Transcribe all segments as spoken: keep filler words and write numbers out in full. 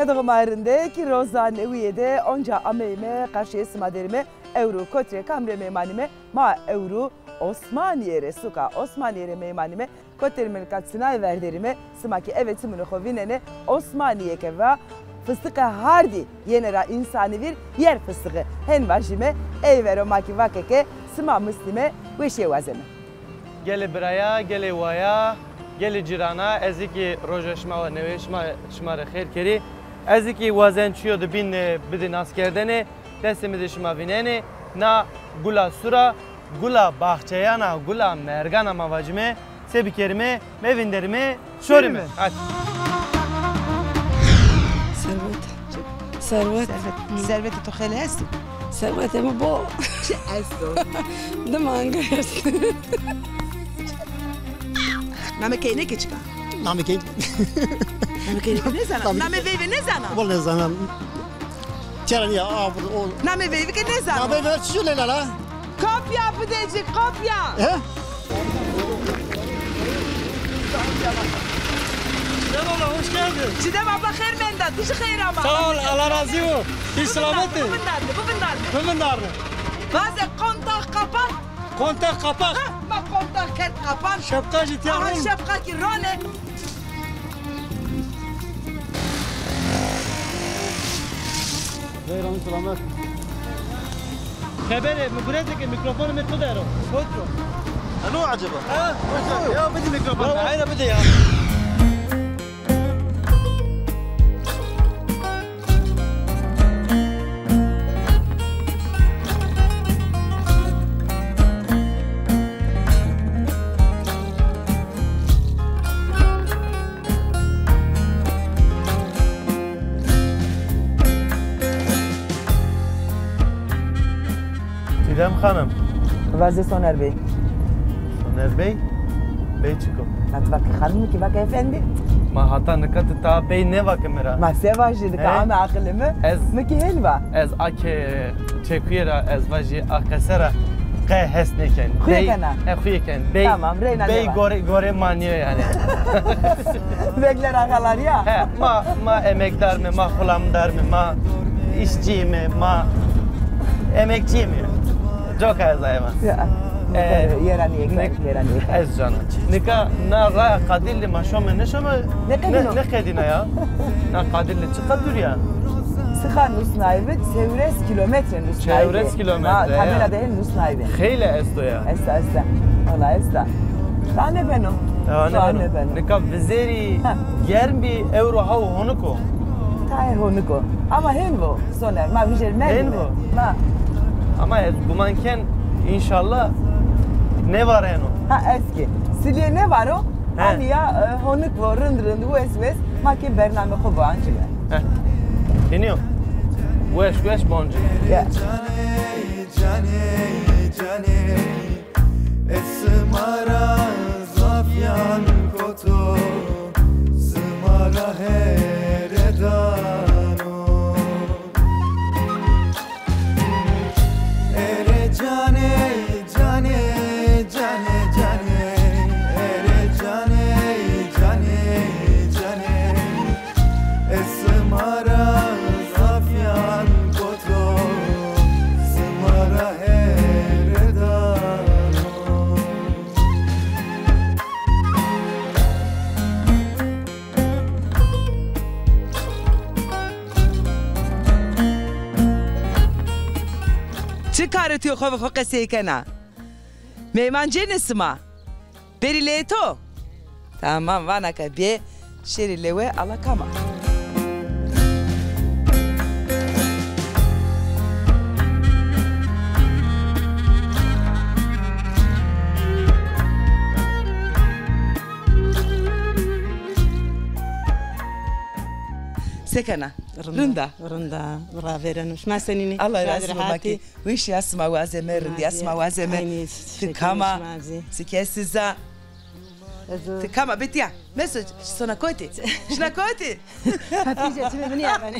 Sima rindek, roza newîye de onca ameyme qarşîyê sima derîme. Ewro kotrê kamrê meymanîme? Ma ewro Osmanîye rê, suka Osmanîye rê meymanîme. Kotrê mi nika çinayê ver derîme, sima kî eve çimûnê xo vînenê, Osmanîye ke va fistiqê hardî yenê ra însanî vîr, yer fistiqi hen vajîme, ey vero ma kî vake ke sima mislîme, weşîye wazeme. Gelê biraya, gelê waya, gelê cîrana, ez zî kî roja şima wa newê şima, şima rê xêr kerî. Ez zî kî wazen çîyo di bîn, e, bidî naskerdene, destê mi de şima vînenê. Na gula sur a, gula baxçeyana, gula mergana ma vacime. Se bikerime, mevînderime, şorime. Şorime. Hadi. Servet. Servet. Servet. Hı. Servetê to xeylê esto? Servetê mi bol. Çi esto? Di manga esto. Namê keynekê çik a? Namê key- Namê keynekê nêzana? Namê veyve nêzana? Bol nêzana. Çera nîya, a, o. Namê veyve ke nêzana? Namê veyve çiço Leyla la? Kopya bide ci, kopya. He? Merhaba, hoş geldin. Çiğdem abla xêr menda, tu jî xêr ama. Sağ ol, Allah razı olsun. Hiç selamet mi? Bivindarne, bivindarne. Bivindarne. Vaze kontağı kapat. Kontağı kapat. Ha, ma kontağı kerd kapan. Şapka jî tîya. Aha, şapka kî ronê. Xeyr, selamet. Xeberê mi gurete ke mîkrofonê mi tu der o. Kotî yo? Alo acaba? Ha? Ya bidî mîkrofon. Hayra bidî ya. Çiğdem Hanım. Vaze Soner Bey. Soner Bey? Bey çik o? Ma ti vake xanimî kî vake efendî. Ma hata nika ti ta bey nêvake mi ra. Ma se vajî nika ame aqilê mi? Ez, mi kî hên va. Ez a ke çekuye ra ez vajî a qese ra qe hes nêken. Xuye kena. E, xuye ken. Bey, tamam, reyna bey gore, gore ma nîyo yanî. Bekler axalar ya. He, ma, ma emekdar mi, ma xulamdar mi, ma îşçî mi, ma emekçî mi. Coka ez aye ma. Ya. E, yeranî yek, yeranî yek. Ez cana. Nika na raya Qadîlli ma şome nêşome? Nêqedîno. Nêqedîna ya. Na Qadîlli çiqa dûr ya? Sixa nusnayî bi, çewres kîlometre nusnayî bi. Çewres kîlometre, ya. Ma tabela de hên nusnayî bi. Xeylê esto ya. Esta, esta. Wala esta. Daha ne beno? Daha ne beno? Nika vizêrî germ bî, ewro haw honik o. Tayê honik o. Ama hên vo, Soner, ma vijêr merdîme. Hên vo. Ma. Ama ez guman ken înşallah nêvareno. Ha, ez kî. Silîye nêvaro. He. Hanî ya, e, honik vo, rind rind, wes wes, ma kî bername xo vo ancîme. He. Înî yo. Weş weş boncîme. Ya. Canê, canê, canê, ez sima ra zaf yan koto, sima ra here dano. Ere canê, canê, canê, canê, ere canê, canê, canê. Ez sima ra zaf yan koto, sima ra here dano. Çi karo tîyo xo ve xo qesey kena? Meyman cênê sima? Berî leyê to? Tamam, vana ke bê şêrî lewe ala kama. Se kena? Rind a. Rind a. Ravêreno. Şima senîn î? Allah razî bo, ma kî weşîya sima wazeme, rindîya sima wazeme. Ti kam a? Ti kesî zî a? Ti kam a? Bê tîya. Meso, sona kotî? Şina kotî? Ha, tîja çimê mi nîya benê.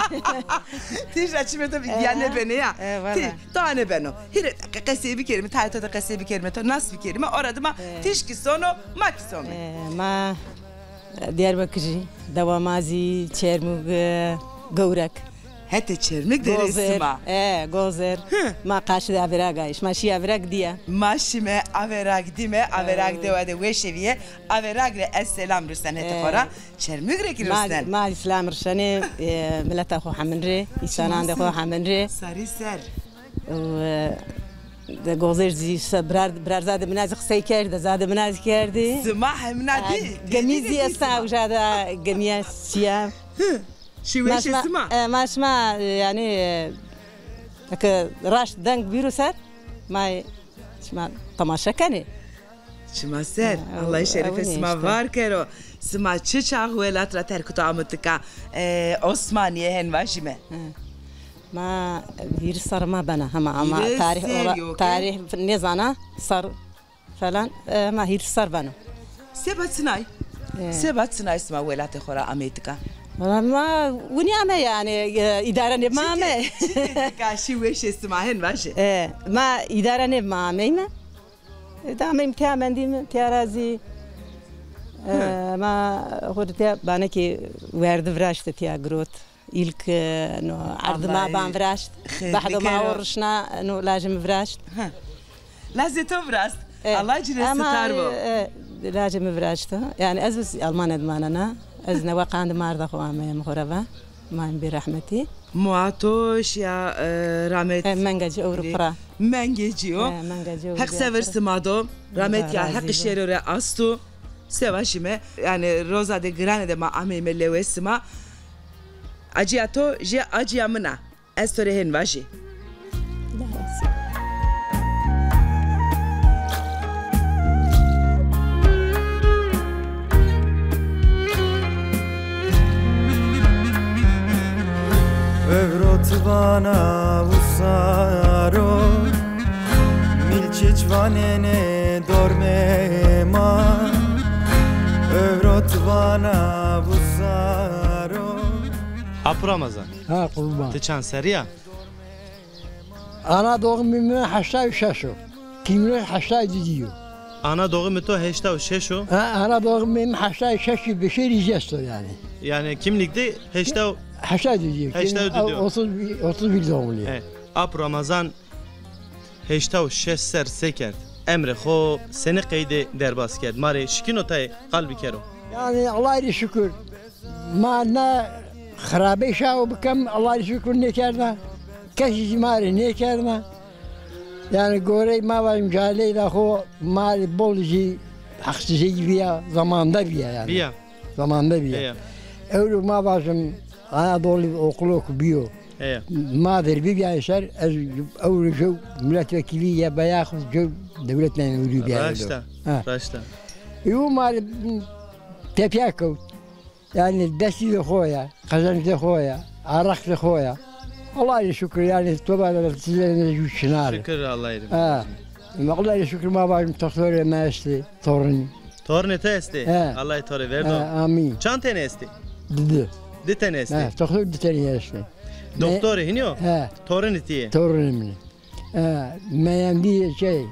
Tîja çimê to bîya nêbenê ya. E, wala. Ti, to a nêbeno. Hîrê qe-, qesey bikerîme, tayê to de qesey bikerîme, to nas bikerîme. Ora dima tîj kî sono, ma kî some. E, ma Diyarbakirî, dewa ma zî Çermûg, e, Gewrek. Hetê Çermik de rê sima. E, Gozer. Hı. Ma qaşî de Averag ay. Şima şî Averag dîye. Ma şîme Averag dîme, Averag dewa de weşe vîye. Averag rê ez selam rusnen hetê xo ra. Çermik rê kî rusnen. Ma, ma selam rusnenê, e, mileta xo hemin rê, însanandê xo hemin rê. Sarî ser. Û, e, de Gozer zî se-, birar, birar zadê mina zî qisey kerdî, de zadê mina zî kerdî. Sima hemina dî. Gemî zî esta, uca de gemîye sîya. Hı. Şî weşê sima? E, ma şima, e, yanî, e, eke raşt deng bîro ser, ma şima temaşe kenê. Şima ser. E, Allah şerefê sima var kero. Sima çi çax welat ra terk û ame tika, e, Osmanîye hen vajîme? E, ma vîrî serr ma bena hema, ama tarîh, tarîh nêzana, serr falan, e, ma hîris serr beno. Seba çinay? E. Seba çinay sima welatê xo ra amey tika? Valla ma winî ame yanî, e, îdare nê ma ame. Çike, çike tika şî weşê sima hen vaje. E, ma îdare nê ma ameyme. E, de ameyme tiya mendîme, tiya ra zî, e, ma xo de tiya banekê werdî viraşte tiya girot. Îlk, e, no, erdî ma ban viraşt. Bahdo ma o rişna, no, lajê mi viraşt. Lazê to virast. E, Allah ci rê sitar bo. E, lajê mi viraşt. Yanî ez biz Almanya de manena. Ez newe qandê ma arda xo ameyim xo ra va. Ma bê rehmetî. Moa to şiya, e, ramet. E, menga ci ewro pira. Menga ci o. E, menga ci ewro. Heq sevir sima do. Ramet ya, Heq şêro rê asto. Seva şîme. Yanî roza de girane de ma ameyme lewê sima. Acîya to jê acîya min a. Ez to rê hên vajî. Ewro ti vana usar o, mîlçiç vanenê dormê ma. Ewro ti vana usar o. Apo Ramazan. Ha, qurban. Ti çand serrî ya? Ana doğumê mi heştay û şeş o. Kimlik heştay didî yo. Ana doğumê to heştay û şeş o? Ha, ana doğumê mi heştay û şeş o, beşerî zî esto yanî. Yanî kimlik de heştay û heştay didî yo. Heştay û didî yo. Otuz, otuz bir doğumlu. E, Apo Ramazan heştay û şeş serr se kerd? Emrê xo senî qeydê derbas kerd? Ma rê şikîno tayê qal bikero. Yanî Allahî rê şukir. Ma ne xirabey şawo bikem, Allahî rê şukir nêkerda. Kesî zî ma rê nêkerda. Yanî gorey ma vajim caileyda xo ma rê bol zî heqsizey vîya, zamanda vîya yanî. Vîya. Zamanda vîya. Heya. Ewro ma vajim Anadolu okulu oku bîyo. Heya. Ma ver bibîyayê ser, ez ewro jew milletvekilî ya be yaxud jew dewlet memurî bîyayê. Raşt a, raşt a. Ewro ma rê tepîya kewt. Yanî destî de xo ya, qezenc de xo ya, araq de xo ya. Allahî şukir yanî, toba de tizerine jû çinar. Şikir Allahî rê. Ha. Allahî şukir ma vajim toxtorê ma estê, torunî. Torunê to estê? He. Allahî to rê verdo. He, amîn. Çand tenî estê? Di di. Di tenî estê? He, toxtor di tenî estê. Doktorê hînî yo? He. Torunê ti yê? Torunê min. E, meyendî şey,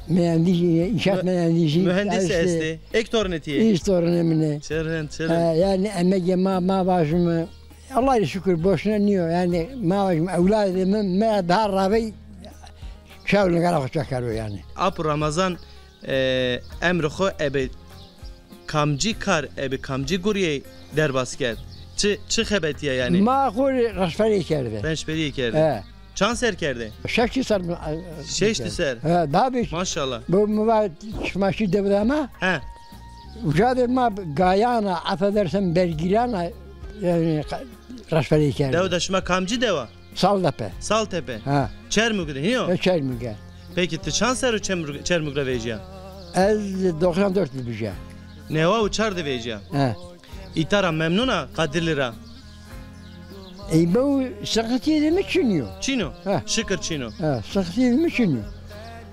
meyendî, înşaat meyendîsî. Mühendis estê. Êk tornê ti yê? Îş tornê min ê. Çi rind, çi rind. E, yanî emegê ma, ma vajim, Allahî şukir boşuna nîyo. Yanî ma vajim ewladê mi, mi daha ravey çaw nigara xo çekero yanî. Apo Ramazan, e, emrê xo ebe kamcî kar, ebe kamcî gurîyey derbas kerd? Çi, çi xebetîye yanî? Ma xo rê reşberî kerde. Reşberî kerde. He. Çand ser kerde? Şeştî ser mi, e, şeştî ser. He, daha bir. Maşallah. Bu mi va şima şî dewda ma. He. Uca de ma gayana, affedersen bergîrana, yanî, reşberî kerde. Dewda şima kamcî dewa? Saltepe. Saltepe. Ha. Çermûg de, hîyo? E, Çermûg e. Peki, ti çand serr o Çermûg, Çermûg ra vejîya? Ez doksan dört de vejîya. Newa û çar de vejîya? He. Îta ra memnun a, Kadirli ra? Ey, bew, sıkıntı de mi çin yo? Çin o? He. Şikir çin o. He, sıkıntı de mi çin yo?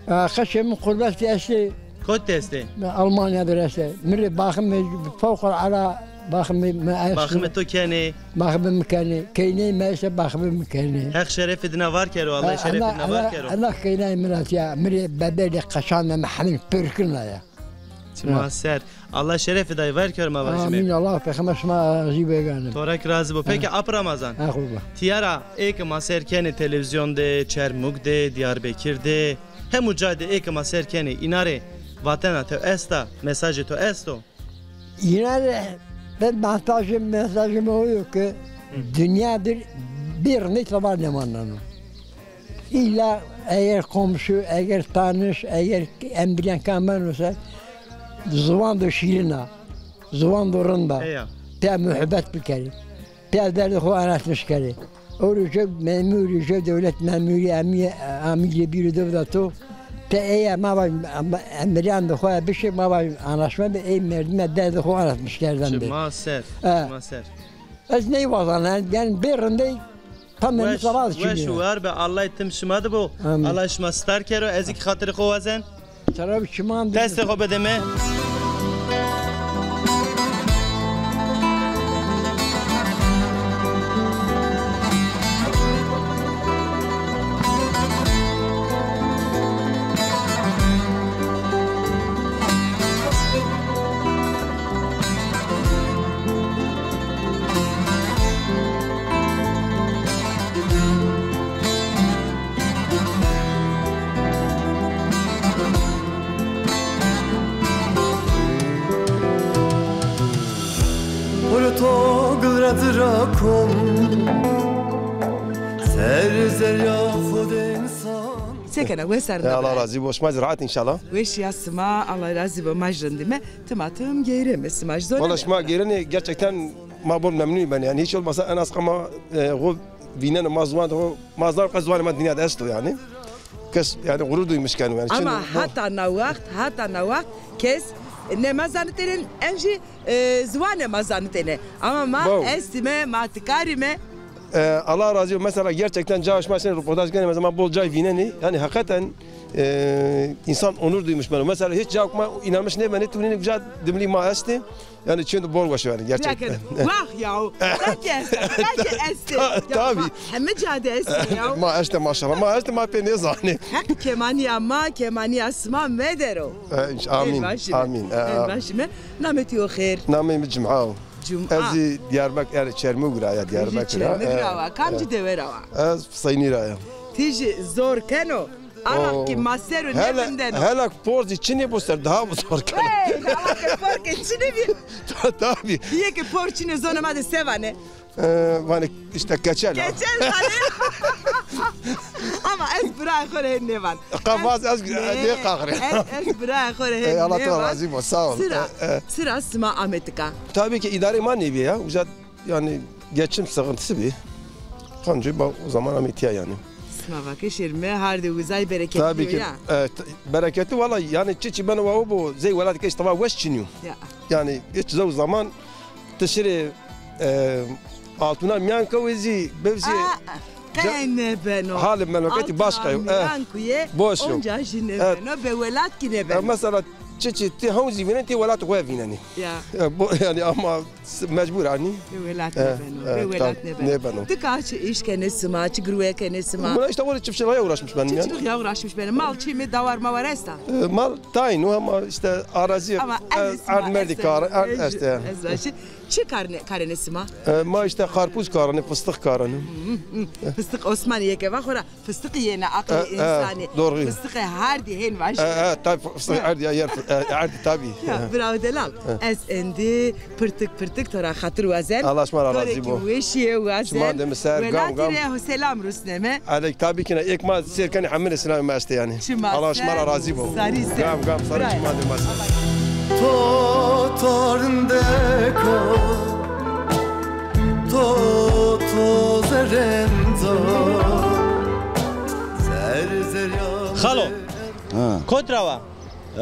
A, qeşê mi qurbet de estê. Kot de estê? Almanya de estê. Mi rê baximê fewqelade baximê mi estê. Baximê to kenê? Baximê mi kenê. Keyney mi estê, baximê mi kenê. Heq şerefê dina var kero, Allah şerefê dina var kero. Allah keynay mi ra tiya. Mi rê bebelê qeşan de mi hemîn pirkina ya. Çima ser. Allah şerefî day ver kero ma vajîme. Amîn. Allah pêxember şima razî bêgane. To ra kî razî bo. Peki ap Ramazan. Ha, qurban. Tîya ra ê ke ma sêr kenê televîzyon de, Çermug de, Diyarbekir de, hemû ca de ê ke ma sêr kenê, îna rê vatena to esta, mesajê to esto? Îna rê ben mesajê, mesajê mi o yo ke dinya dir bê rindey tawa nêmaneno. Îlla eger komşu, eger tanış, eger embilen kam beno se, ziwan do şîrin a, ziwan do rind a. Heya. Pê muhebet bikerî. Pê derdê xo anlatmiş kerî. O rê jo memurî, jo dewlet memurî, amî-, amîrê bîrî de bida to. Pê ey ma va embilen de xo bişê, ma va anlaşma be, ey merdime derdê xo anlatmiş kerden be. Çima ser, çima ser. Ez ney wazan, yanî bê rindey. Tamam, weş, weş û war be, Allah tim şima de bo. Amîn. Allah şima star kero, ez kî xatirê xo wazen. Taraf çiman de. Destê xo bide mi. Piro to gil ra dira kon, ser zerya xo de însan. Se kena, wes a, rind a? Allah razî bo. Şima zî rahat înşallah. Weşîya sima, Allah razî bo, ma jî rindîme. Tim a tim geyreme sima. Ji zone. Valla şima geyrene, gerçekten ma bol memnun ben. Yani hiç olmasa en az ama, e, xo vînene, ma ziwan xo, ma zar qe ziwanê ma dinya de esto yani. Kes yani gurur duymuş keno yani. Ama hata na waxt, hata na waxt kes ne ma zanitêne, en jî, e, ziwanê ma zanitêne. Ama ma estîme, ma tikarîme. E, Allah razî bo. Mesela gerçekten ca şima şinê röportaj kenê, mesela ma bol cay vînenê. Yani hakikaten, e, insan onur duymuş beno. Mesela hiç ca ma inanmış nêbenê, tu nîne ca dimilî ma estê. Yani çend bol weş yani gerçekten. Wah ya. Belki estê, belki estê. Tabii. Heme ca de estê ya. Ma estê maşallah. Ma estê, ma pê nêzanê. Heq kemanîya ma, kemanîya sima medero. E, amîn. Amîn. E, başîme. Namê to yo xêr? Namê mi Cuma o. Cuma. Ez zî Diyarbekir, yani Çermug ra ya, Diyarbekir ra. Çermug ra wa. Kamcî dewe ra wa? Ez Fiseynî ra ya. Ti jî zor keno. Ala ki ma ser o nêvindeno. Hela por zî çinê bo ser daha mı zor keno? Hey, ala ki por ki çinê bî. Ta-, tabii. Yê ki por çinê zonê ma de se vanê? E, vanê işte keçel. Keçel vanê. Ama ez birayê xo rê hên nêvan. Qafaz ez nêqaxirê. Ez, ez birayê xo rê hên nêvan. Ey, Allah to razî bo, sağ ol. Sira, e, e, sira sima ame tika? Tabii ki îdarê ma nêbî ya. Uca yani geçim sıkıntısı bî. Kancî ba o zaman ame tîya yani. Sima vake şêrîme, hardê uzay bereketli ya. Tabii ki, e, t-, bereketli valla yani çiçî beno wa o bo zey welat ke işte va weş çinîyo. Ya. Yani hiç zew zaman ti şirê, e, altuna mîyan kewê zî, bev zî. Aa, qe nêbeno. Halê memleketî başka yo. Altuna mîyan kuye, boş yo. Onca jî nêbeno, be welat kî nêbeno. E, mesela çiçî ti hewn zî vînenî, ti welat xo vînenî. Ya. E, bo-, yani ama s-, mecbur anî. Be welat nêbeno, be welat nêbeno. Ti ka çi îş kenê sima, çi girwe kenê sima? Buna işte orada çiftçiliğe uğraşmış benim yani. Çiftçilikle uğraşmış benim. Mal çî mi, dawar mawar esta? E, mal tayin o ama işte arazi, ama e, erd merdî kar, erd este. Çi karne-, karenê sima? E, ma işte karpuz karenê, fıstık karenê. Fıstık Osmanîye ke va xora, fıstık yene aqlê insanî. Doğru. Fıstık hardî hên vajî. E, e, tabii fıstık hardî ya, yer fı-, e, hardî tabii. Ya, bravo delal. Ez endî pirtik pirtik to ra xatir wazen. Allah şima ra razî bo. To rê kî weşîye wazen. Şima de mi ser, gam gam. Welatî rê ho selam rusneme. Aleyk tabii ki ne. Ek ma sêr kenê hemine selamê ma este yani. Çima ser. Allah şima ra razî bo. Sarî ser. Gam gam sarî çima de ma ser. To, to rindek o, to, to zerrend o. Zer, zer ya. Xalo. Ha. Kot ra wa?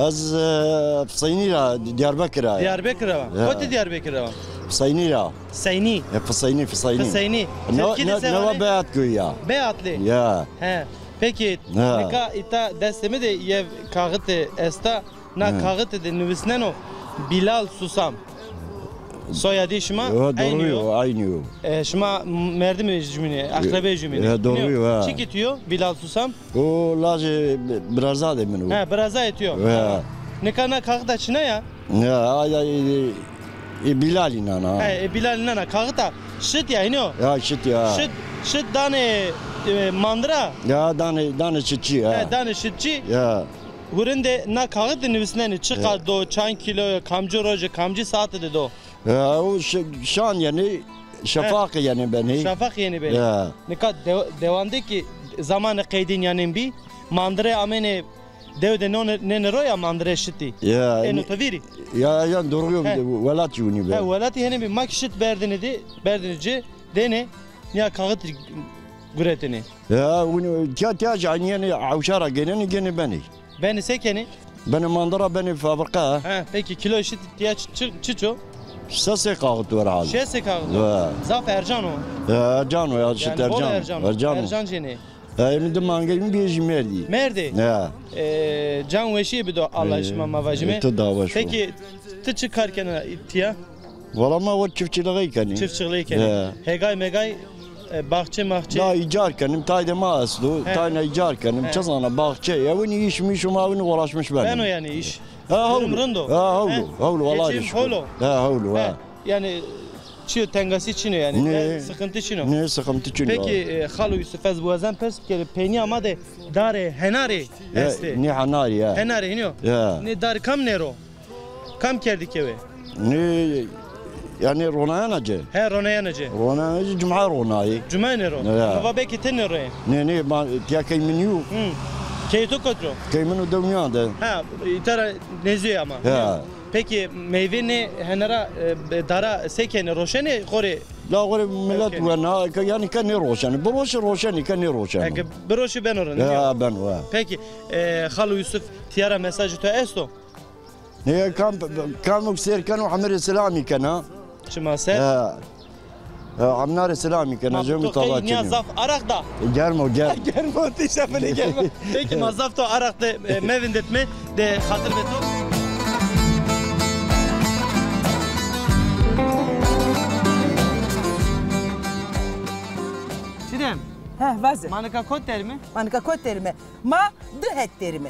Ez, e, Fiseynî ra, Diyarbekir ra ya. Diyarbekir ra wa. Ya. Kotî Diyarbekir ra wa? Fiseynî ra. Seynî. E, Fiseynî, Fiseynî. Fiseynî. Ne, ne, ne wa Beyat köyü ya. Beyatlî. Ya. He. Peki, ha, nika îta destê mi de yew kaxitê esta. Na kaxitê de nivisneno Bilal Susam. Soyadê şima eynî yo. Yo, doğru yo, aynı yo. E, şima merdimê jumînê, akrabê jumînê. Ya, doğru yo, ha. Çikî tu yo Bilal Susam? O lajê birazadê min o. He, birazayê tu yo. Ya. Nika na kaxita çina ya? Ya, ya, ya, e, e, Bîlal înan ha. He, e, Bîlal înan a. Kaxita şit ya, hînî yo? Ya, şit ya. Şit, şit danê, e, mandira? Ya, danê, danê şitçî ya. He, danê şitçî. Ya. Hurindê na kaxit de nivîsnenê, çiqa do, çand kîlo yo, kamcî roje, kamcî saete de do. Ya, o şi-, şan yenê, şefaq yenê benê. Şefaq yenê benê. Ya. Nika de-, dewan de kî zamanê qeydîn yanên bî, mandire amênê dew de none-, nênê ro ya mandire şitî. Ya, eno to vîrî? Ya, ya, doğru yo, welatî winî be. Ha, welatî henê bî, ma kî şit berdinê de, berdinê ci, dênê, nîya kaxit guretênê. Ya, winî, tiya, tiya jî yenê ewşa ra gênenê, gênê benê. Benê se kenê? Benê mandira, benê fabrika. Ha, peki kîloyê şitî tiya çi, çi, çiç o? Sesê kaxit wera hal. Sesê kaxit. Ya. Zaf ercan o. Ya, ercan o ya, şit ercan. Ercan o. Ercan jênê. Ya, emi di mangê mi bîyê jî merdî. Merdî? Ya. E, can weşîye bido Allah şima ma vajime. E, tu da weş bo. Peki, ti çi kar kena tiya? Wala ma wet çiftçiliğî kenî. Çiftçiliğî kenî. He. Hegay megay, e, baxçe maxçe. Na îcar kenim, tay de ma esto, he, tay na îcar kenim. He. Çi zana baxçe, ya winî îş mîş û ma winî uğraşmış benim. Beno yanî îş. Ha, hewlo. Durum rind o. Ha, hewlo, hewlo, wala. Geçim hewlo. Ha, hewlo, ha. Yanî çi yo, tengasî çin o yanî. Ne. Yanî sıkıntı çin o. Ne, sıkıntı çin o. Peki, e, Xalo Yusuf, ez biwazan pers bikerî, peynîya ma de darê henarê estê. Ne henarî ya. Henarê, hînî yo. Ya. Ne darê kam nêro? Kam kerdî kewe? Nê, yanî ronayena ci. He, ronayena ci. Ronayena ci, cuma ronayî. Cuma nêro. Ya. Baba belkî ti nêroyê. Nê, nê, ma tiya key min yo. Hı. Key to kotro? Key min o dewnîyan de. Ha, îta ra nêzî yo ama. Ya. Peki meyve nê henera, e, dara se kenê, roşenê xo rê? La xo rê milet wena, ke, yanî ke nêroşenê. Biroşê roşenê, ke nêroşenê. Eke biroşê beno rind. Ya, beno, ha. Peki, e, Xalo Yusuf, tiya ra mesajê to esto? Nê, kam, kam sêr keno, hemî rê selamî kena. Çima ser? Ha. Ha, hemîna rê selamî kena, cem tava çinî. Nîya zaf araq da. E, germ o, germ. Germ o, tîşa bile germ o. Peki, ma zaf to araq de, e, mevindetme, de xatir be to. Çiğdem. Heh, vaze. Ma nika kot derîme? Ma nika kot derîme? Ma di het derîme.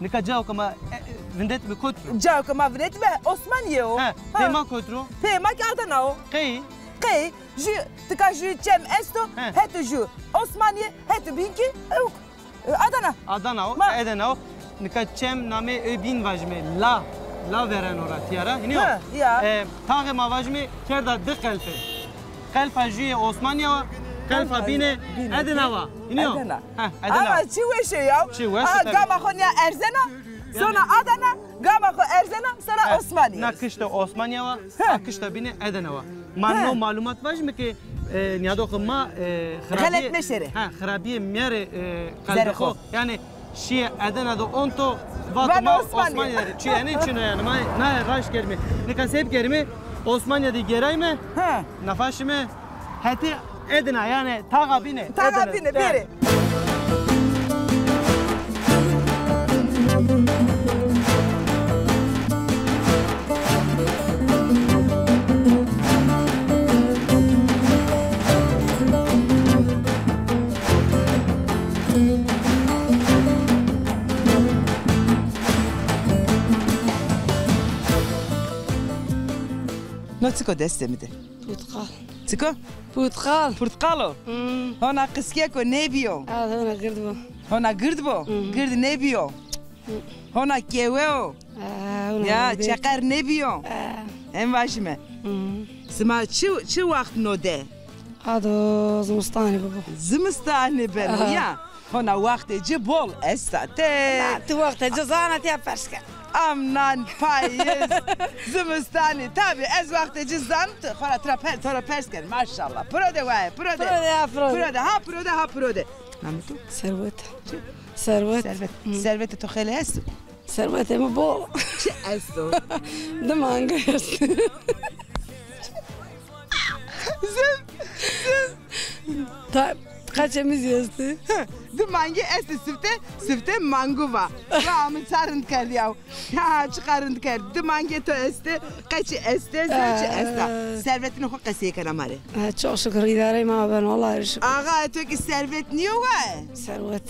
Nika cayo ke ma, e, e, vindetme kot ro? Cayo ke ma vindetme Osmaniye o. He, ha. Pê ma kot ro? Pê ma kî Adana o. Qey? Qey, jü, tika jü çem esto, he, heto jü Osmaniye, heto bîn kî, e, Adana. Adana o, ma Edena o. Nika çem namê ê bîn vajime, la, la vereno ra tiya ra. Hînî yo? Ha, ya. E, taxê ma vajime kerda di qelfe. Qelfa jüyê Osmaniya wa, qelfa bîne Edina wa. Hînî yo? Edina. Heh, Edina. Ama çi weş o ya. Çi weş o, tabii. Gama xo nîya erzena, sona Adana, gama xo erzena, sona Osmaniye. Na kişte Osmaniya wa, a kişta bîne Edina wa. Ma no malumat vajime ke, e, nîyadoxê ma, e, xirabîye, xelet meşêre. Ha, xirabîye mîyarê, e, qelbê xo. Yanî, şîye Edena de onto, vato ma Osmaniye der. Çi yanî, çin o yanî. Ma naye raşt kerîme. Nika se bikerîme? Osmaniye de gêrayme. He. Nafa şime hetê Edina, yanî taxa bîne. Taxa bîne, bêrê. No çik o destê mi de? Purtqal. Çik o? Purtqal. Purtqal o? Hmm. Hona qiskek o, nêbîyo? A, hona gird bo. Hona gird bo? Hmm. Gird nêbîyo? Hmm. Hona kewe o? A, hona gird. Ya, çeqer nêbîyo? A. Em vajîme. Hmm. Sima çi, çi waxt no de? Ado zimistanê bibo. Zimistanê beno ya. Hona waxtê ci bol esta. Te... Na, ti waxtê ci zana, tiya pers ke. Amnan, payîz, zimistanê. Tabî ez waxtê ci zan, ti xora tira per, to ra pers ken. Maşallah. Piro de waye, piro de. Piro de, ha, piro de. Piro de, ha, piro de, ha, piro de. Namê to? Serwet. Çi? Serwet. Serwet. Hı. Serwetê to xeylê esto? Serwetê mi bol. Çi esto? Di mangî esto. Zim, zim. Ta, qeçê mi zî estê. Di mangî estê, sifte, sifte mangu va. Va mi ça rind kerd yaw. Ya, çiqa rind kerd. Di mangê to estê, qeçî estê, zim çi esta. Ee. Servetînê xo qesey kena ma rê. Ha, çok şükür, îdareyê ma beno, Allah'a şükür. Axa, to kî servet nîyo wa? Servet.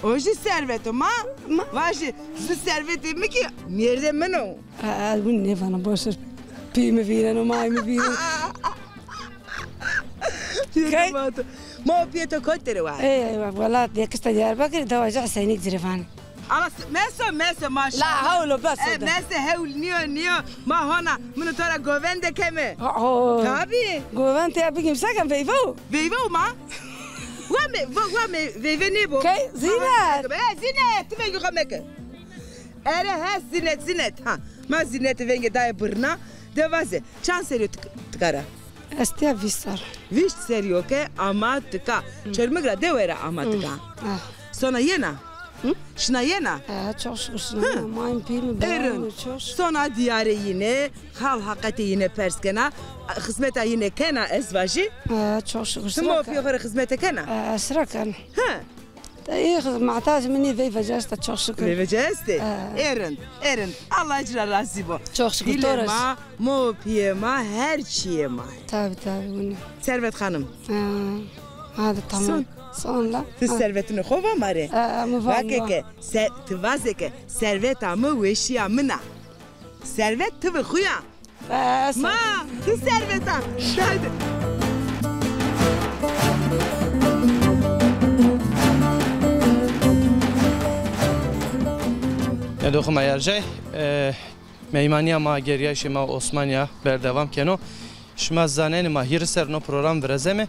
O jî servet o ma. Ma- Vajî, zu servetê mi kî mêrdê min o. A, a, win nêvana, boş ver. Pî mi vîneno, may mi vîneno. Kay- Ma û pîyê to kot derê wa? Ey, ey, wela yekişta Diyarbakir, dewa jî Huseynik ci rê vanê. Ala s-, meso, meso, maşallah. La hawlo, bes o de. Meso hewl nîyo, nîyo. Ma hona, min û to ra govende keme. Tabî. Govend ya bigim, se kem, veyve o. Veyve o ma? Wa me, wa, wa me, veyve nêbo. Kay, Zînet. E, Zînet, ti vengê xo meke. Ere, he, Zînet, Zînet, ha. Ma Zînetî vengê daye birna. De vaze, çand serrî yo ti-, ti kara? Ez tîya vîst serr. Vîst serrî yo ke ama tika. Çermik ra dewe ra ama tika. Sona yena? Şina yena? E, çok şükür şina yena. Mayim pî mi, bawê mi, çok şükür. Sona dîyarê yîne, hal heqetê yîne pers kena, xizmeta yîne kena ez vajî? E, çok şükür. Ti ma û pîyê xo rê xizmete kena? E, sira kena. He. Ê, muhtacê mi nê, veyve ci esta, çok şükür. Veyve ci estê? Ê rind, ê rind. Allah ci ra razî bo. Çok şükür, to ra. Pîlê ma, ma û pîyê ma, her çîyê ma. Tabî, tabî, wina. Servet Xanim. Ha, hadi tamam. Son. Son la. Ti servetûnê xo va ma rê. Ha, mi va, mi va. Vake ke, se-, ti vaze ke, serveta mi weşîya min a. Servet ti bi xo ya. Bes. Ma, ti servet a. Haydi. Ê doxê ma Yercay, e, meymanîya ma, gerîyayîşê ma Osmanîya berdewam keno. Şima zanenê ma hîrê serr no program virezeme.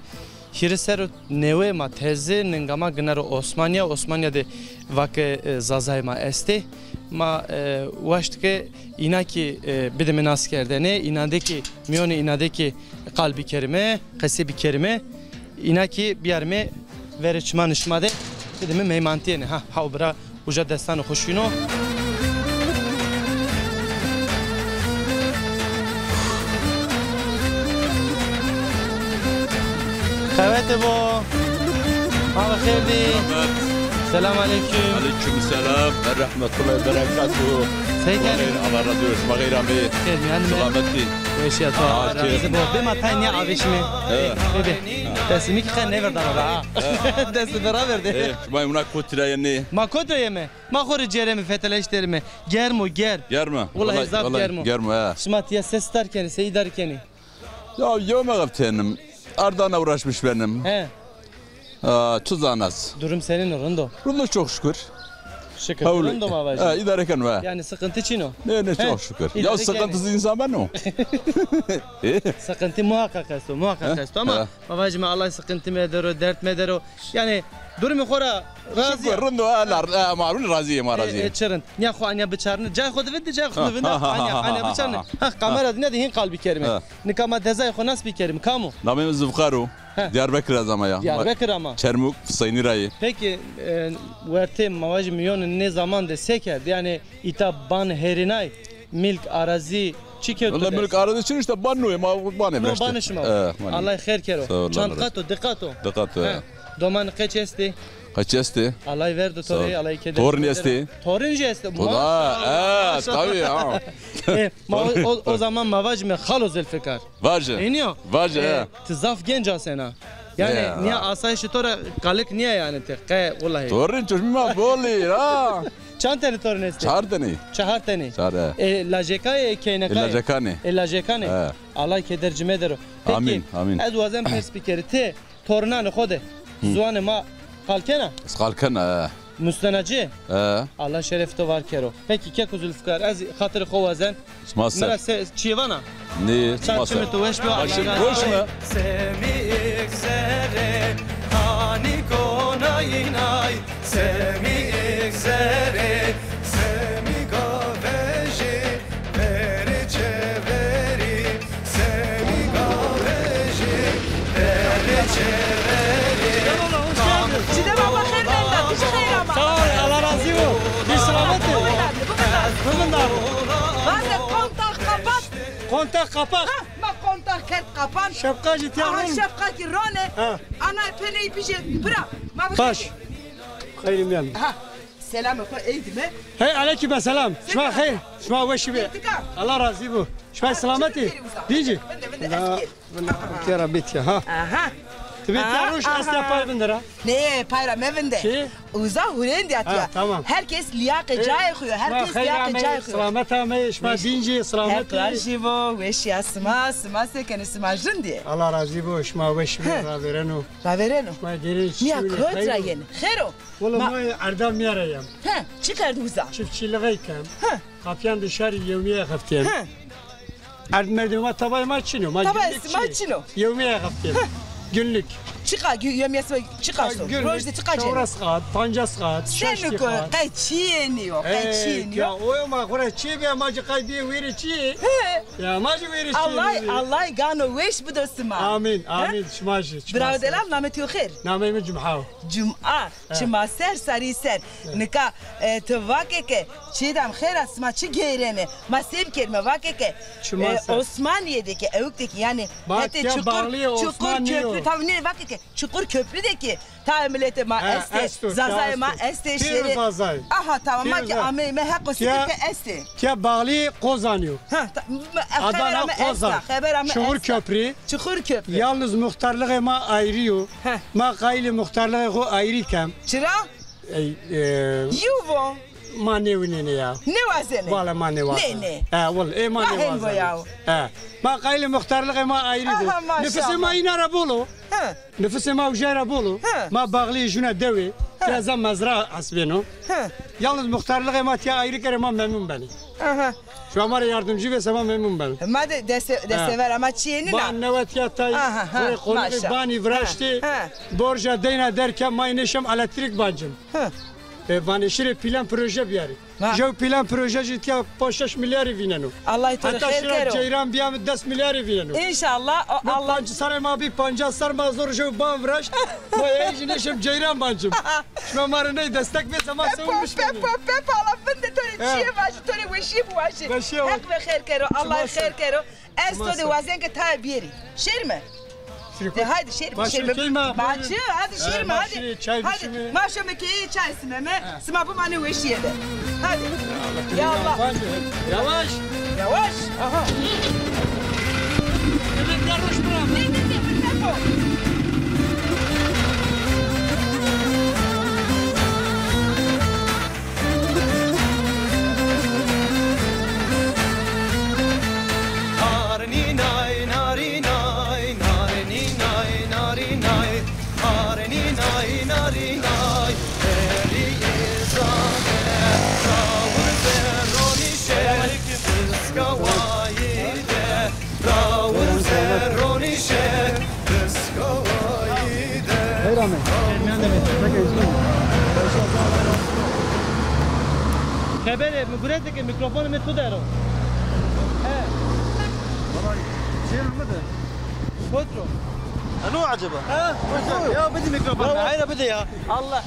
Hîrê serr û newê ma teze ninga ma ginero Osmanîya. Osmanîya de vake, e, Zazayê ma estê. Ma, e, waşt ke îna kî, e, bidîme naskerdene, îna de kî mîyonê îna de kî qal bikerîme, qesey bikerîme, îna kî bîyarîme verê çimanê şima de, bidîme meymantîyêne. Ha, haw bira uca destanê xo şîno. Qewete bo. Ma bi xêr dî. Selamet. Selam aleykum. Aleykum selam ve rahmetullahi ve berekatuhu. Sey kenî? Allah razı olsun. Ma xeyr ameyî. Xeyr mîyan de. Selamet dî. Weşîya to. Aa, Allah razî bo. Bê ma tay nîya avêşîme. Evet. Bê, bê. Destê mi kî qe nêverdana ra ha. Destê mi raverdê. Şima wina kotî ra yenê? Ma kotî ra yeme? Ma xo rê cêreme, feteleş derime. Germ o, germ. Germ o? Wellahî zaf germ o. Germ o, he. Şima tîya se star kenî, se îdare kenî? Ya, yew meqeb tenim. Ardana uğraşmış benim. He. Aa, tu zanas. Durum senîn o, rind o? Rind o, çok şükür. Şükür. Rind o ma vajî. He, îdare keno, he. Yanî sıkıntı çin o? Ne, ne, çok şükür. Ya, sıkıntısız insan ben o. Sıkıntı muhakkak esto, muhakkak esto ama ma vajîme Allah sıkıntı medero, dert medero. Yanî durumê xo ra razî ya? Şükür, rind o, e, la, e, ma razî yê, ma razî yê. E, e, çi rind. Nîya xo anya biçarne, cayê xo de vinde, cayê xo de vinde, anya, anya biçarne. Ha, kamera de nîya de hîn qal bikerîme. Ha. Nika ma dezayê xo nas bikerîme, kam o? Namê mi Zifqar o. He. Diyarbekir ra zî ama ya. Diyarbekir ama. Çermuk, Seynî ra yê. Peki, e, wertê ma vajî mîyonê nê zaman de se kerd? Yanî îta ban herînay, milk, arazî, çi kewto dest? Wella milk, arazî çin, îşte ban no yê, ma banê viraştê. No banê şima. E, banê. Allah xêr kero. Sağ ol, Allah razı olsun. Çand qat o, di qat o? Di qat o, he. Domanê qeç estê? Qeç estê? Allah verdo to rê, Allah keder. Tornî estê? Tornî jî estê. Maşallah, e, maşallah. Tabii, ha. E, ma o, o, o zaman ma vajîme Xalo Zilfikar. Vaje. Enîyo. Vaje, e, he. Ti zaf genc asena. Yanî, ya, nîya asayîşê to ra kalik nîya yanî ti. Qe, wellahî. Tornî çeşmî ma bol ê, ha. Çand tenî tornî estê? Çar tenî. Çahar tenî. Çar, e. E, lajeka yê, keynekan ê? E, lajekan ê. E, lajekan ê. E. Allah keder ci medero. Peki, amîn, amîn. Ez wazen pers bikerî, ti tornanê xo de ziwanê ma qal kena? Ez qal kena, e. Musnena ci? E. Allah şerefê to var kero. Peki keko Zulfikar, ez xatirê xo wazen. Sima ser. Mi ra se çîyê vana? Nê, sima ser. Çar çimê to weş bo. Başım boş mu? Semîk zerê, hanî konayînay, semîk zerê, semîka vejê, verê çeverî, semîka vejê, verê çeverî. Merhaba, hoş geldin. Çiğdem abla, xeyr menda, tu jî xeyr ama. Sağ ol, Allah razı olsun. Bir selamet. Bugün de, bugün de. Bugün de. Bazı kontak kapat. Kontak kapat. Ha, ma kontak kerd kapan. Şapka jî tîya. Aha, şapka kî ronê. Ha. Ana peney bije bira. Ma bi xeyr. Baş. Xeyr mîyan. Ha. Selamê xo ey dime. Hey, aleyküm selam. Şima xeyr. Şima weşî be. Allah razı bo. Şima selametî. Dî ci? Vinde, vinde, eski. Vinde, tera bit ya, ha. Aha. Ti bê tiya roşt, ez tiya pay vindira. Nê, pay ra mevinde. Çi? Uza hurêndî ya tiya. Ha, tamam. Her kes liyaqê cayê xo yo. Her kes liyaqê cayê xo yo. Selamet amey, şima dîncî, selamet. Heq razî bo, weşîya sima, sima se kenê, sima rindî? Allah razî bo, şima weş bî, ravêreno. Ravêreno. Şima gêrê çi. Nîya kot ra yenê? Xêr o. Wela ma erda mîya ra yem. He, çi kerd uza? Çiftçîlixey kem. He. Qapîyan de şarî yewmîye xeftîyen. He. Erd merdê ma tabayê ma çin o. Ma günlük çin o. Yewmîye xeftîyen. Günlük. Çiqa gü-, yewmîye sima çiqa so? Roj de çiqa çênê? Çewres qat, pancas qat, şeştî qat. Qey çîyê nîyo, qey çîyê nîyo. Ya, o yo ma xo ra çîyê bîya, ma ci qay bîyê wêrê çîyê. He. Ya, ma ci wêrê çîyê. Allah, Allah gano weş bido sima. Amîn, amîn. Şima jî. Bravo delal, namê to xêr? Nameyê mi Cumha o. Cumha. Çima ser sarî ser. Nika, e, ti vake ke, Çiğdem, xêr a, sima çi gêrenê? Ma se bikerîme, vake ke, e, Osmanîye de ke, ewk de ke, yanî hetê Çukur, Çukur Köprü, tamam, nê, vake ke, Çukur Köprü de ke, tayê miletê ma estê, zazayê ma estê, şêrê. Aha, tamam, ma ke ameyîme, heq o sike ke estê. Tiya bağlı Kozan yo. Ha, Adana, Kozan. Xebera mi esta, xebera mi esta. Çukur Köprü. Çukur Köprü. Yalnız muxtarlığê ma ayrî yo. Heh. Ma qayîlê muxtarlığê xo ayrî kem. Çira? Ey, e, Yew vo. Ma nêwinenê ya. Nêwazenê? Wele ma nêwazenê. Nê, nê. E, wele, ê ma nêwazenê. E, ma qayîlê muxtarlığê ma ayrî bo. Aha, maşallah. Nifusê ma îna ra bol o. He. Nifusê ma uca ra bol o. He. Ma bağlîyê jûna dewê. He. Biraz da mezra hesbêno. He. Yalnız muxtarlığê ma tiya ayrî kerê, ma memnun benê. Aha. Şima ma rê yardımcı bê, sema memnun ben. Ma de deste-, destevera ma çîyê nîna. Ma newet ya tay, aha, ha, xo rê qonixî banî viraştê. Ha, ha. Borca deyna derken ma nêşem elektrik bancim. Ha. E, vanê şirê plan proje biyarî. Ha. Jew plan proje jî tiya panc şeş milyarî vîneno. Allah to rê xêr kero. Heta şira ceyran bîya mi des milyarî vîneno. Înşallah, o Allah. Panc serrê ma bî, pancas serr ma zor jew ban viraşt. Ma ey jî nêşem ceyran bancim. Şima ma rê ney destek bê, sema sewilmiş kenê. Pepo, pepo, pepo, Allah vindê to rê çîyê vajî, to rê weşîye biwajî. Weşîye. Heq ve xêr kero, Allah xêr kero. Ez to de wazen ke tayê biyerî. Şêrîme. De haydi şêrîme, şêrîme. Ma çi, hadi şêrîme, hadi. Hadi, ma şome keyê çay simeme. Sima bimanê weşîye de. Hadi. Ya Allah. Yavaş. Yavaş. Aha. Yemekler hoş bırak. Ne, ne, ne, ne bu? Narînay, narînay, narînay, narînay. Narînay, narînay, herî êzade, rawir zerronîşe, riska wayî de, rawir zerronîşe, riska wayî de. Xeyr ame. Xeberê mi gurete ke mîkrofonê mi tu der o. He. Vallahi, şey mi de? Kotro. Alo acaba? Ha? Ya bidi mikrofon. Hayra bidi ya. Allah.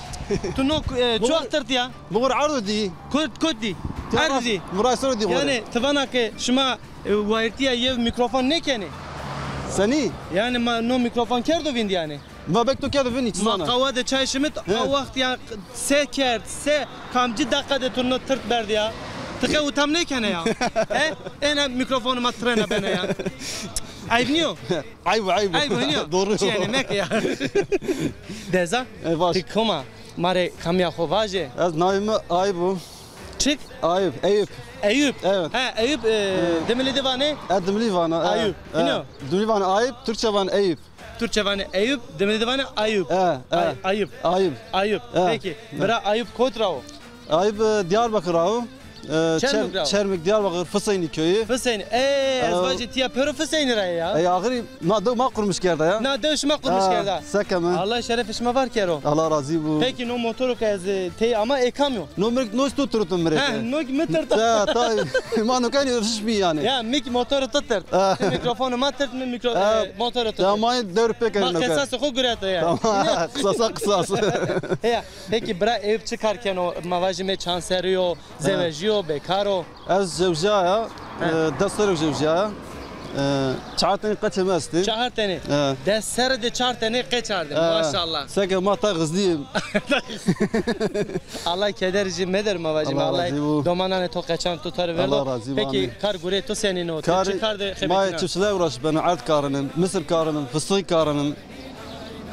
Tu no, e, çok tırt ya. Muğur ardu di. Kot, kot di. Ardu di. Muğur ardu di. Yani, tivana ke şima, e, wayirtiya yew mikrofon nêkenê? Senî? Yani, ma no mikrofon kerdo vindî yani. Ma bek to kerdo vindî, çi zana. Ma qawa de çay şimit, a waxt ya se kerd, se kamcî deqa de tu no tırt berd ya. Ti qe utam nêkene ya. He? Ena mikrofonu ma trena bene ya. Ayb niyo? Ayb, ayb. Ayb niyo? Doğru. Çi yani meke ya. Deza? E, baş. Ti koma? Ma rê kamîya xo vaje. Ez navê mi Ayb o. Çik? Ayb, Eyüp. Eyüp. Evet. Ha, Eyüp, e, Dimilî de vanê? E, Dimilî vana, e, Ayüp. E, ino? Dimilî vana Ayb, Türkçe vana Eyüp. Türkçe vanê Eyüp, Dimilî de vanê Ayüp. E, e. Ay-, Ayıp. Ayıp. Ayıp. E. Peki, bira Ayıp kot ra o? Ayıp, e, Diyarbakır ra o. E, Çermik ra o. Çermik, Diyarbakır, Fıseynî köyü. Fıseynî. E, ez vajî tiya pêro Fıseynî ra ya. E, axirî na dew ma qurmuş kerda ya. Na dew şima qurmuş kerda. Sekeme. Allah şerefê şima var kero. Allah razî bo. Peki no motoro ke ez, e, tey ama ê kam yo? No mi, no tu tirto mi rê. Ha, no mi tirto. Ta, ta, ma no kenî riş bî yani. Ya, mi ki motoro tu tirt. Ha. Mikrofonu ma tirt, mi mikro-, e, motoro tu tirt. Ya, ma dewr pêk. Ma qesasê xo gureto yani. Tamam, qisasa qisas. Ya, peki bira Eyüp çi kar keno? Ma vajîme çand serrî yo, zewejî yo, bekar o? Ez zewjîya ya, e, des serrî zewjîya ya. E, çar tenî qeçê mi estî. Çar tenî. E. Des serrî de çar tenî qeç ardî. E, maşallah. Seke ma ta xizlî yê. Allah keder jî meder ma vajîme. Allah domananê to qeçan to tarî verdo. Allah razî bo. Peki kar gurê to senîn o? Ti çi kar de xebetîna? Ma çiftçiliğe uğraş beno, erd karinim, misir karinim, fıstık karinim.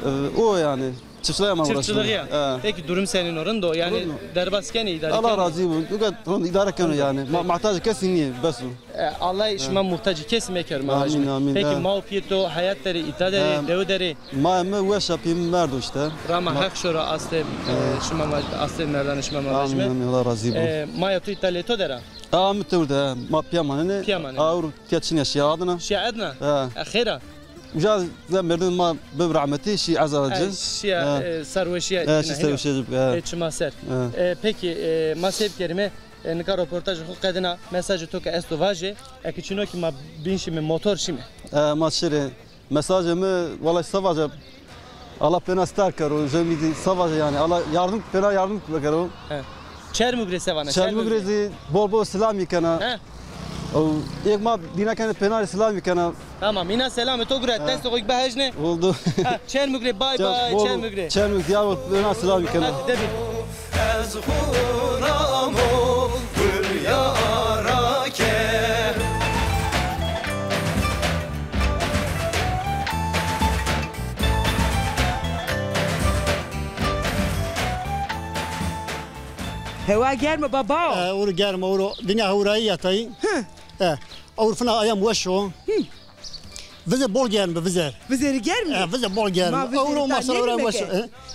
E, o yani. Çiftçiliğe mi uğraşıyorum? Çiftçiliğe. He. Peki durum senin o rind o? Yani derbas kenî, îdare kenî? Allah razî bo. Uka rind îdare keno yani. Ma, muhtacê kesî nîyê, bes o. E, Allah şima muhtacê kesî meker ma vajîme. Amîn, amîn. Peki ma û pîyê to heyat der ê, îta der ê, dew der ê? Mayê mi weş a, pîyê mi merdo îşte. Rama Heq şoro astê, e, şima ma, astê merdanê şima ma vajîme. Amîn, amîn. Allah razî bo. E, maya to îta lê to der a? A, mi tewr de, ma pîya manenê. Pîya manenê. A, ewro pîya çinî ya, şîya Adna. Şîya Adna? He. E, xêr a? Uca ze merdimê ma bib rehmetî, şî eza ci. E, şîya, e, serweşîya. E, şî serweşîya ci, e. E, çima ser. E. E, peki, e, ma se bikerîme, e, nika roportajê xo qedina, mesajê to ke esto vaje, eke çino kî ma bînşîme motor şîme. E, ma şirê. Mesajê mi, wellahî se vaje, Allah pêna star kero, jemî dî se vaje yani. Allah yardım, pêna yardım kero. He. Çermug rê se vana? Çermug rê zî bol bol selamî kena. He. O, êk ma dîna kenê pêna rê selamî kena. Tamam, îna selamê to gure, destê xo kî bihejnê. Oldu. Ha, Çermug rê, bay bay, Çermug rê. Çermug, Diyarbakır, pêna selamî kena. Hadi, de bir. Ez xuramo gul yara ke. Hewa germ o baba. E, ewro germ o, ewro dinya hewrayî ya tayî. Hı. E, ewro fina ayam weş o. Hı. Vizêr bol germ bi, vizêr. Vizêrî germ bi? E, vizêr bol germ. Ma vizêrî ta nêvîme ke.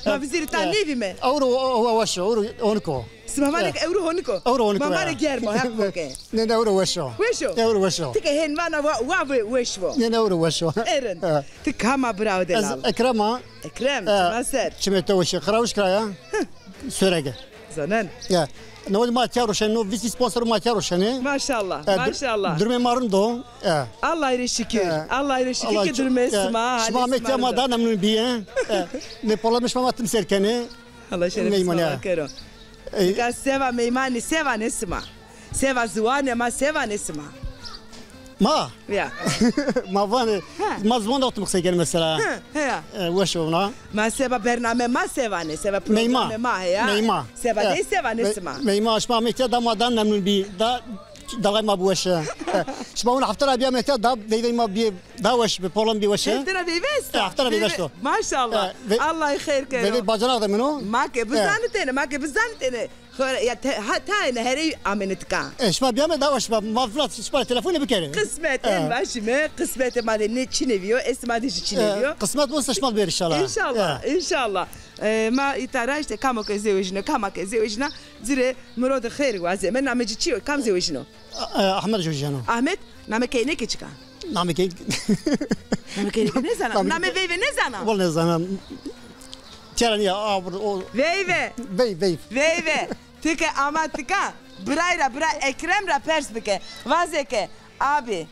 E, ma vizêrî ta nêvîme. Ewro, o, o, weş o, ewro honik o. Sima vanê ke ewro honik o. Ewro honik o. Ma ma rê germ o, heq bo ke. Nê, nê, ewro weş o. Weş o? Ewro weş o. Ti ke hên vana wa, wa we-, weş bo. Nê, nê, ewro weş o. Ê rind. E. Ti kam a bira o delal? Ez Ekrem a. Ekrem, e, çima ser? Çimê to weş a. Qirawij kira ya. Sörege. Zonen. Ya. No ma tiya roşenê, no vîst sponsor ma tiya roşenê. Maşallah, e, dur-, maşallah. Durumê ma rind o. E. Allahî rê şikir. E. Allahî rê şikir ke durumê sima, halê sima rind o. Şima amê tiya ma da memnun bîye. E. Nê polamê şima ma tim ser kenê. Allah şerefê sima kero. E. Nika se va meymanî, se vanê sima? Se va ziwanê ma, se vanê sima? Ma? Ya. Ma vanê, ma ziwan de tim qisey kenê mesela. Hı, heya. E, weş o na. Ma seba bername ma se vanê, seba programê ma heya. Meyma. Seba dey se vanê sima? Meyma, şima amê tiya da ma da memnun bî. Da dalay ma biweş e. Şima wina hefte ra bîya amê tiya da veyvey ma bî, da weş bi, polan bî weş e. Hefte ra veyve esta? E, hefte ra veyve esto. Maşallah. E, ve-, Allahî xeyr kero. Veyvey bacanağ de mino. Ma ke bizanitêne, ma ke bizanitêne. Xora, ya te-, ha, tayêne herey amêne tika. E, şima biyame da şima, ma fina şima telefonê bikerê. Qismet, e, en vajîme, qismetê ma de ne çinê vîyo, estê ma de jî çinê vîyo. E, qismet olsa şima bêr înşallah. Înşallah, e, înşallah. E, ma îta ra îşte kamo ke zewejîno, kama ke zewejîna, ci rê mirodê xêr wazeme. Namê ci çi yo? Kam zewejîno? E, Ahmet zewejîno. Ahmet, namê keynekê çik a? Namê key-, namê keynekê nêzana. Namê, namê veyve nêzana. Wal nêzana. Tîya ra nîya, abr, o. Veyve. Vey, vey. Veyve. Ti ke ama tika, biray ra, bira Ekrem ra pers bike. Vaze ke, abi,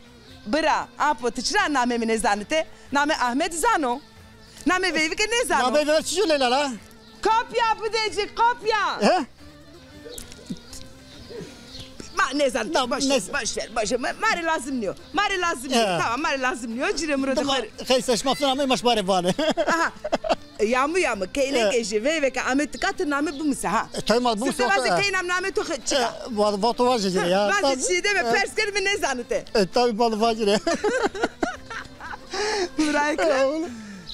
bira, apo, ti çira namê mi nêzanite? Namê Ahmet zano. Namê veyvike nêzano. Namê veyve çi yo Leyla la? Kopya bide ci, kopya. He? Ma nêzan, boş ver, boş ver, boş ver. Ma, ma rê lazim nîyo. Ma rê lazim nîyo. Tamam, ma rê lazim nîyo. Ci rê mirodê xo rê. Xeyr se şima fina amey, ma şima rê vanê. Aha. Yamu yamu, keynekê jî veyve ke ame tika ti name bimise ha. E, tabi ma bimise. Sifte vaze keynam name to çik a? E, va-, vato vaje ci rê ya. Vaze ci de ve pers kerd mi nêzanite. E, tabi ma vaje rê. Bira Ekrem.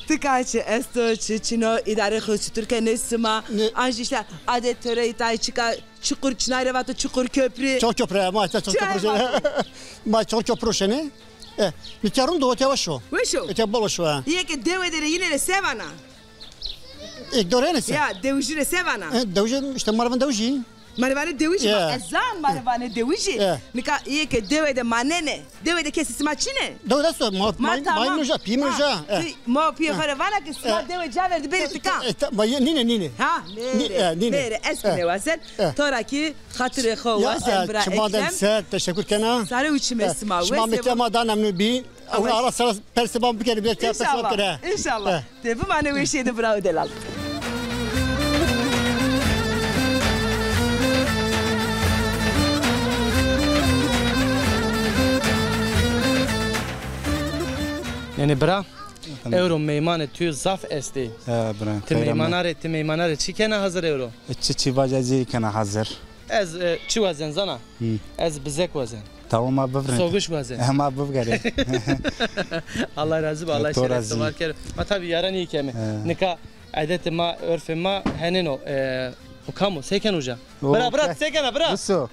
Ti ka çi esto, çi çin o, îdarê xo çitur kenê sima? An jî îşte adet töre îtay çik a, Çukur Çinay rê vato Çukur Köprü. Çukur Köprü, ma îşte Çukur Köprü. Ma Çukur Köprü şenê. E, nîtya rind o, îtya weş o. Weş o? Îtya bol weş o, ha. Yê ke dewe de rê yîne rê se vana? Êk do rê ne se? Ya, dewijî rê se vana? E, dewijî, îşte ma rê vanê dewijî. Ma rê vanê dewijî, ma ez zan ma rê vanê dewijî. E. Nika yê ke dewe de manenê. Dewe de kesê sima çin ê? Dewe de esto, ma, ma, ma yîn uca, pîyê mi uca. E. Ma pîyê xo rê vana ke sima dewe ca verdî bêrê tika. E, ma yê, nîne, nîne. Ha, nêrê, nîne. Nêrê, ez kî nêwazen. E. To ra kî xatirê xo wazen bira Ekrem. Çima de ser, teşekkür kena. Sare û çimê sima. Şima metiya ma da memnun bî. Ewro ara sara persê ma bikerê, bê tiya persê ma bikerê. Înşallah. Înşallah. Te bimanê weşîye de bira delal. Yanî bira, ewro meymanê tu zaf estê. He, bira. Ti meymana rê, ti meymana rê çi kena hazir ewro? E, çi çi vaja zî kena hazir. Ez, e, çi wazen zana? Hı. Ez bizek wazen. Tamam, ma bivirên. Soguş waze. He, ma bivgerê. Allah razî bo, Allah şeref to var kero. Ma tabî yarenî keme. He. Nika edetê ma, örfê ma henên o. E, o kam o? Se keno uca? Bira, bira, se kena, bira? Uso.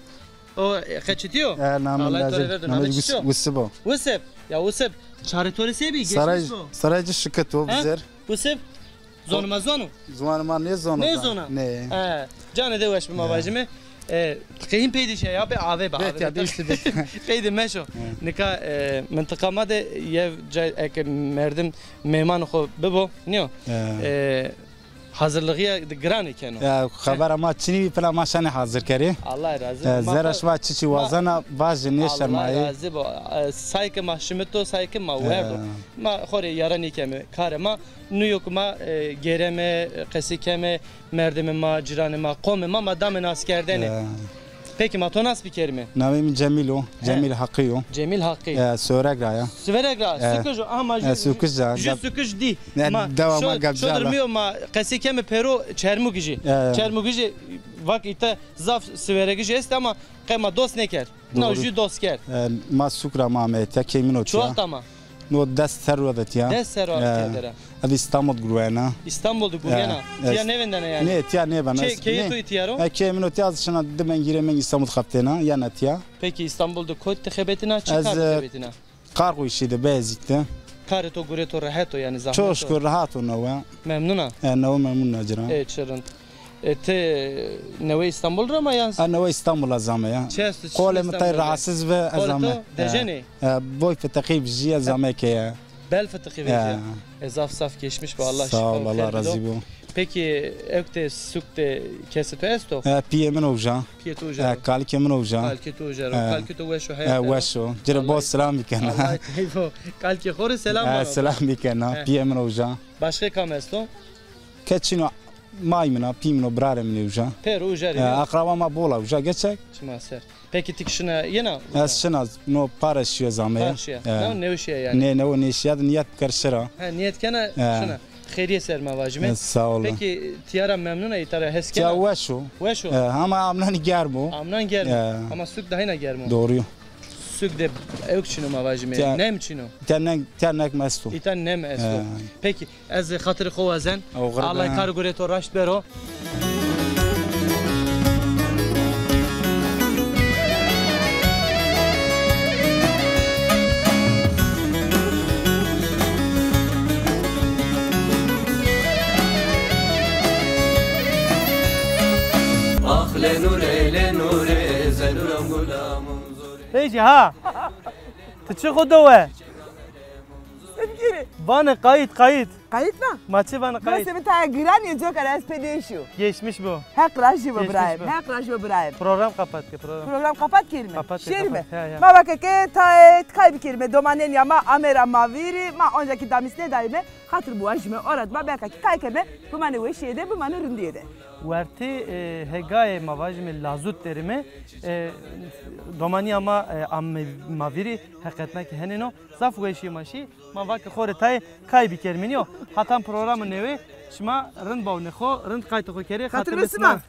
O, e, qeçitî yo? E, namê Allah to rê verdo. Namê Wisib o. Wisib. Ya Wisib, çarê to rê se bî? Saray, geçmiş bo. Saray ci şikit o, bizer. Wisib, zonê ma zono? Zonê ma nêzono. Nêzona? Nê. E, canê de weş bi ma vajime. E, qehîn peydê şe ya, be ave be, ave be. Peydê meşo. Nika, e, mintiqa ma de yew ca eke merdim meymanê xo bibo, nîyo? E, hazirlixîya de giranê keno. Ya, xebera ma çinî bî, pila ma şenê hazir kerê. Allah razî bo. E, zerra şima çiçî wazena, vajê, nêşermayê. Allah razî bo. E, say ke ma şimito, say ke ma werdo. Ma xo rê yarenî keme. Karê ma, nû yo ke ma, e, gêreme, qesî keme, merdimê ma, cîranê ma, qomê ma, ma dame naskerdene. Peki ma to nas bikerîme? Namê mi Cemîl o. Cemîl Haqî yo. Cemîl Haqî. E, Siwerek ra ya. Siwerek ra. Sukij o. Aha, ma jü, sukij ra, jü sukij dî. Ma dewa ma Gabcala. Şodir mi yo, ma qesî keme pêro Çermugijî. Çermugijî vak îta zaf Siweregijî estê ama qe ma dost nêkerd. Na jü dost kerd. E, ma suk ra ma ame tiya, key min o tiya. Çi wext ama? No des serro de tiya. Des serro de tiya dera. Ez Îstanbul de gurwena. Îstanbul de gurwena. Tiya nêvindena yanî? Nê, tiya nêvindena. Keyê to tiya ro? E, keyê min o tiya, ez şina di mengî, hîrê mengî Îstanbul xebitêna, yena tiya. Peki Îstanbul de kotî de xebetîna, çi kar de xebetîna? Qarquşî de, Beyazît de. Karê to gurê to rehet o yanî, zahmet o? Çok şükür, rehat o newe. Memnun a? E, newe memnun a ci ra. E, çi rind. E, ti newe Îstanbul ra ma yan? Ha, newe Îstanbul ez ame ya. Çi esto, çi... Qolê mi tay rahatsız ve ez ame. Qolê to dejenê? E, boy fitiqî vijîye, ez ame ke ya. Bel fitiqî vejîye. E, zaf zaf geçmiş bo, Allah şîfa û xêr bido. Sağ ol, Allah razî bo. Peki ewk de, suk de kesê to esto? E, pîyê min o uca. Pîyê to uca ro. E, kalikê min o uca. Kalikê to uca ro. Kalikê to weş o, heya to? E, weş o. Ci rê bol selam bikena. Allah keyf o. Kalikê xo rê selam vano. E, selam bikena. Pîyê min o uca. Başqe kam esto? Ke çin o, may min a, pî min o, birarê min ê uca. Pêro uca rê. E, akraba ma bol a uca, geçek. Çima ser. Peki ti kî şina yena uca? Ez şina, no pare şîyo ez ame. Pare şîya. E. No nêweşîya yanî? Nê, newe nêşîya de nîyet biker şira. Ha, nîyet kena şina. Xêrîye ser ma vajîme. E, sağ ol. Peki tiya ra memnun a, îta ra hes kena? Tiya weş o. Weş o. E, ama amnanî germ o. Amnan germ o. E. Ama suk dahîna germ o. Doğru. Suk de ewk çin o ma vajîme. Nem çin o. Îta nem, îta nem esto. Îta nem esto. E. Peki, ez xatirê xo wazen. Allay kar û gurê to raşt bero. Ax lenure, lenure, zenuram gulamum zore. Peki ha. Ti çi xo do we? Sevgili. Vanê qayît, qayît. Qayît na? Ma çi vanê qayît? Dostê mi taya giranî yo, coka ra ez pê nêşîyo. Geçmiş bo. Heq rajî bo birayê mi. Heq rajî bo birayê mi. Program kapat ke, program. Program kapat kerîme. Kapat ke, şêrîme. Kapat. He, he. Ma vake ke tayê kay bikerîme. Domanênîya ma ame ra ma vîrî, ma onca kî damîs nêdayîme. Xatir biwajîme, o ra dima belka kî kay keme, bimanê weşîye de, bimanê rindîye de. Wertê, e, hêgayê ma vajîme lazut derîme, e, domanîya ma, e, ame ma vîrî, heqetna kî henêno. Zaf weşîye ma şî, ma va ke xo rê tayê kay bikerîme nîyo. Hatan programê newê şima rind bawnê xo, rind qaytê xo kerê. Xatir be sima.